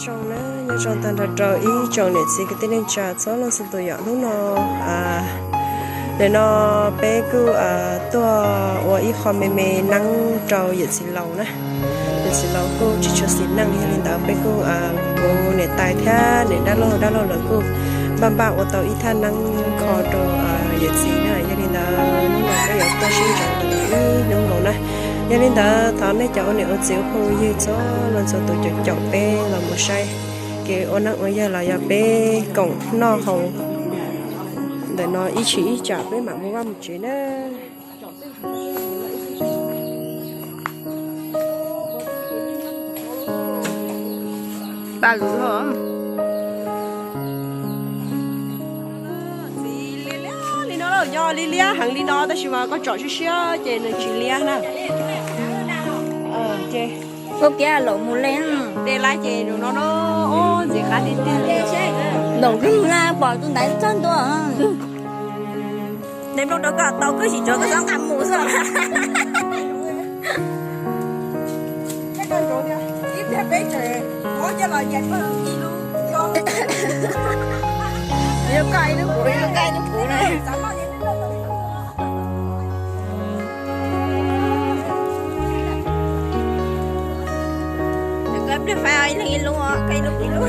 Zoo na, nyob zoo tag nrho rau ib tsoom niam txiv kwv tij neej tsa txhua leej txhua tus yom. Hnub no, nim no peb kuj tuaj ua ib qho me me neeb rau yawm txiv laus na. Yawm txiv laus kuj tsis tshua xis neej, yog li ntawd peb kuj, kuv niam tais thiab niam dab laug dab laug lawv kuj npaj npaj ua tau ib thaj neeb kho rau yawm txiv na. Yog li ntawd hnub no peb yuav tuaj sib ntsib ib hnub nkaus na. Yog li ntawd thov nej cov ua niam ua txiv ua phooj ua ywg txhua leej txhua tus caum caum peb los mus saib kev ua neeb ua yaig los yog peb koom noj haus ntawm no ib tshim ib tsam peb mam mus vaj mus tsev na. Li no yog li liab heev li no tab sis mas koj tsom siab siab ces nws tsis liab na. Ua kiag laus mus li. De lab ces no no ntxiv qab tiag tiag. Ntaus kawg na, pom tus ntaiv txog ntua. Ntev nplooj rau koj tau koj tsis tsuav koj txhob nqa mus xwb. Yuav koj ib lub kuv, yuav koj ib lub kuv na. Koj ib pliag faib ib leeg ib lub, koj ib lub kuv ib lub.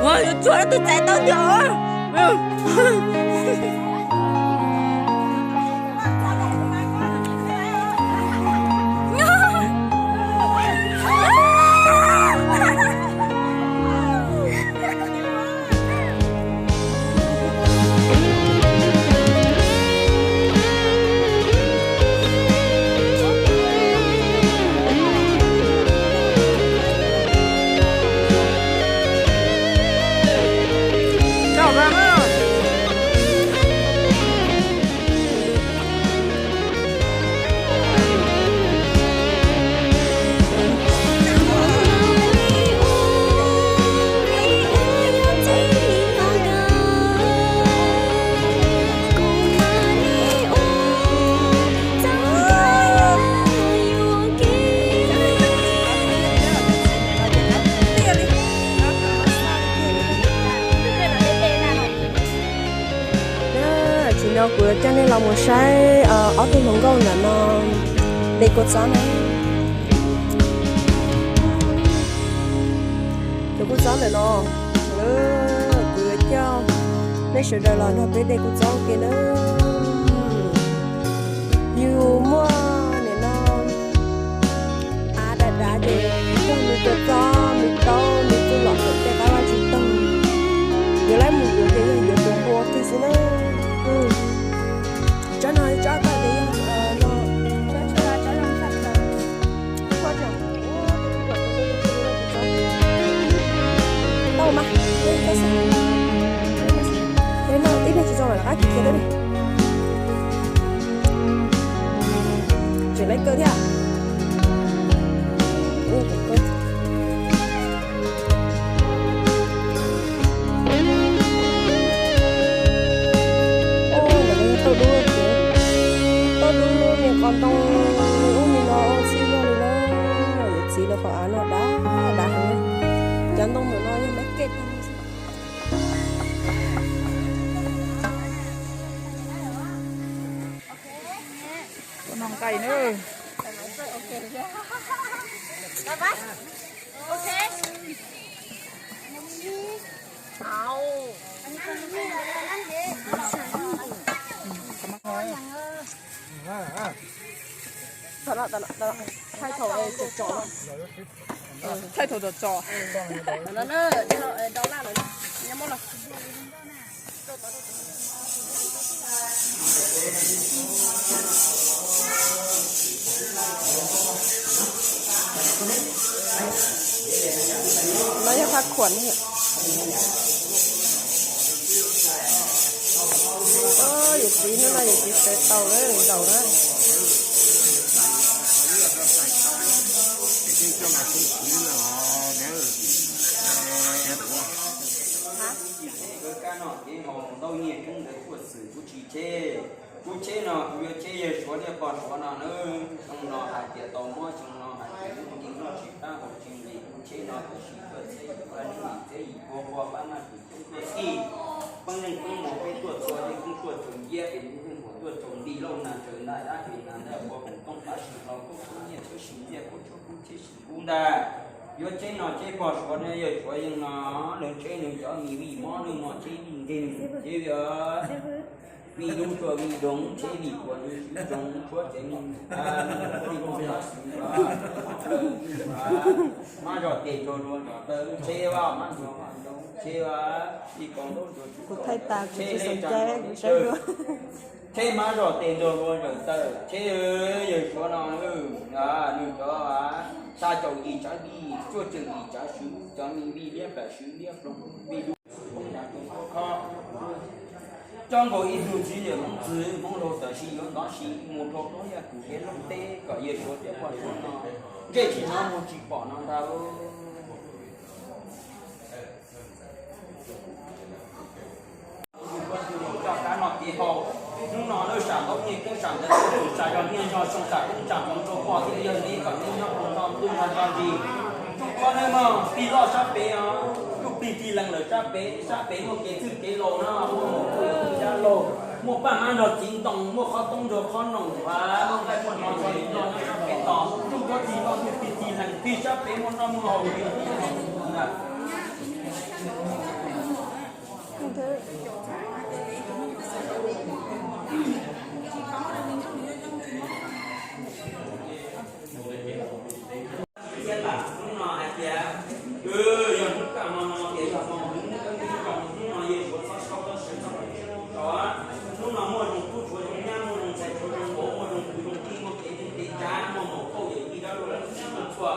Ua, yuav tsuag tus txais tau tiag. Tam sim no kuv yuav coj nej los mus saib ob tug hluas nkauj ntawm no de kua txob na. Cov kua txob ntawm no, kuv yuav coj nej sawv daws los nrog peb de kua txob ua ke na. Yus muaj nim no av dav dav ces coj nws kua txob, nws taub, nws txuj lom ntawm tej qab vaj tsis toog. Yuav lawv mus yuav ces yog yuav tus npua kiag xwb na. Tsob no tsob tag ces yog no. Tau mas, no tib pliag tsis tso mam rov qab kiv kiag thiab ne. Tseem lawv kaw thiab. Tauj dub, tauj dub me qos ntoo, ub me no ua txhij Cay na. Thaij thaum tso tso. No yog phaj khuam. Yawm txiv hnub no yawm txiv sawv tau lawm zaum na. Kab no kev haus ntau nyiaj koob ntawd tuaj xwm kuv tsis cheb. Kuv cheb no kuv yuav cheb yawg Suav thiab pog Suav no na. Xyoo no hais tias tau muab, xyoo no hais tias lub nti lub tsis qab haus tsis nqis, kuv cheb no tab sis tuaj txhiab yim pab neeb yim txhiab yim pua pua pab maj tus coob tuaj txhij. Peb neeg peb muam peb tuaj txhua leej koob tuaj tsaus nciab es lub ntuj npam tuaj tsaus nti lauj, nas tsaws ntaj dab es nas ntaj pua khoom tooj pab sim hlau koob koob nyiaj tshawb sim nyiaj koob tshuab koob cheb sim kub ntag. Yuav cheb no cheb pog Suav no yawg Suav yeej no, nws cheb nws cov mis vij mob nws mos cheb vij nkeeg cheb vij vij lub tsua vij doog cheb vij kuas nws swv tsoos tshuab ceev, mab zog tes tsuag luag zog taw cheb vaj, mab ntsuag vaj ntsuag cheb vaj, ib kaus ntaub ntsuag Kuv thaij tas kuv tsis xav caij kuv saib dua. Cheb mab zog tes ntsuag luag zawm taw cheb yawg Suav no, nws cov xya caum yim tsav vij, cuaj caum yim tsav swv, cov mis vij liab plam swv liab ploog vij dub poob nrad tus koj khob. Coj nkaus ib tug txiv yawm Hmoob txwv Hmoob laug tam sim yuav ntov si mus rau plaub yaj kum teb loob teb kom yawg Suav tias poj Suav no ntsej tsis hnov muag tsis pom no ntag. Coj kab no kev haus, hnub no lawv sam ntaub nyiaj koob sam ntawv tuaj tus sam zog nyiaj zog xyoo sam koob sam hmoov rau pog thiab yawg neb kom neb nyob rau nto ntuj nto ntsis. Tub Kuab nawb mog, tig loj sab pem os, tub plig tig lees lawm sab pem, sab pem muaj kev txwj kev laus no, muaj maum kuj yog ib zab laug, muaj paj mab nrog txiv ntoo, muaj qhov toob nrog qhov noom, muaj nqaij muaj hno nrog ib nrog nyob sab pem tos. Tub Kuab tig loj tub plig tig lees tig sab pem muaj noj muaj haus. Thiab lam hnub no hais tias, yog hnub kaj hmo no tias yog hmo hnub kab hnub zoo, hnub no yawg Suav txhob saub txhob sawv txog hnub no, hnub no muaj zoo tub tshuav zoo nyab, muaj zoo ntxhais tshuav zoo vauv, muaj zoo kwv zoo tij, muaj kev neej kev tsav, muaj maum kauj yawm yij dab laug leej txiv txhua,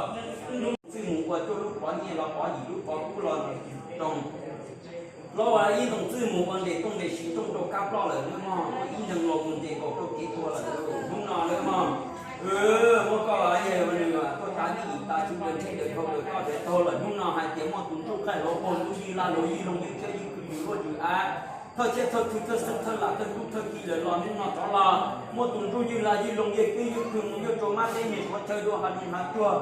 hnub txwj mus ua cuaj lub pov nyiaj los pov yim lub pov kub los zoo. Los ua ib ntoos txwj mus ua ntes tooj ntes siv tooj rau kab ploj lawm nawb mog, ua ib ntees los mus ntes nkaus rau kev tuag lawm hnub no nawb mog. Muab koj yawg nws tuaj tav vij yim tav tsuv lawm ntshe lawm dhau lawm koj lawm taug lawm hnub no hais tias muaj tus ntsuj qhaij hluav npog ntsuj ywj laj hluav ywj loo ywj thiab ywj khw ywj luaj ywj av, thawj thiab thawj thw thawj xeeb thawj lam thawj tub thawj ki lawm los hnub no rov los muab tus ntsuj ywj laj ywj loo ywj kwj ywj khw mus yuav rau mab teb niag Suav chaw dua hav zoov hav tsuag.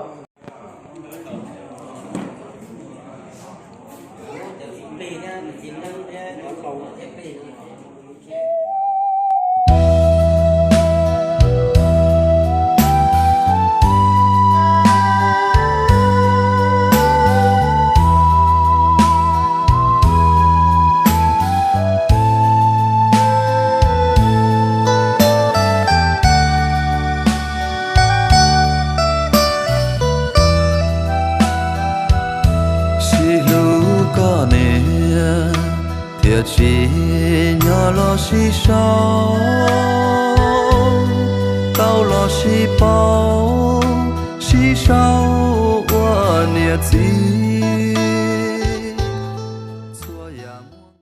Sib hlub koj niam thiaj tsis nyob los sib sau, tau los sib paub, sib sau ua niam txiv.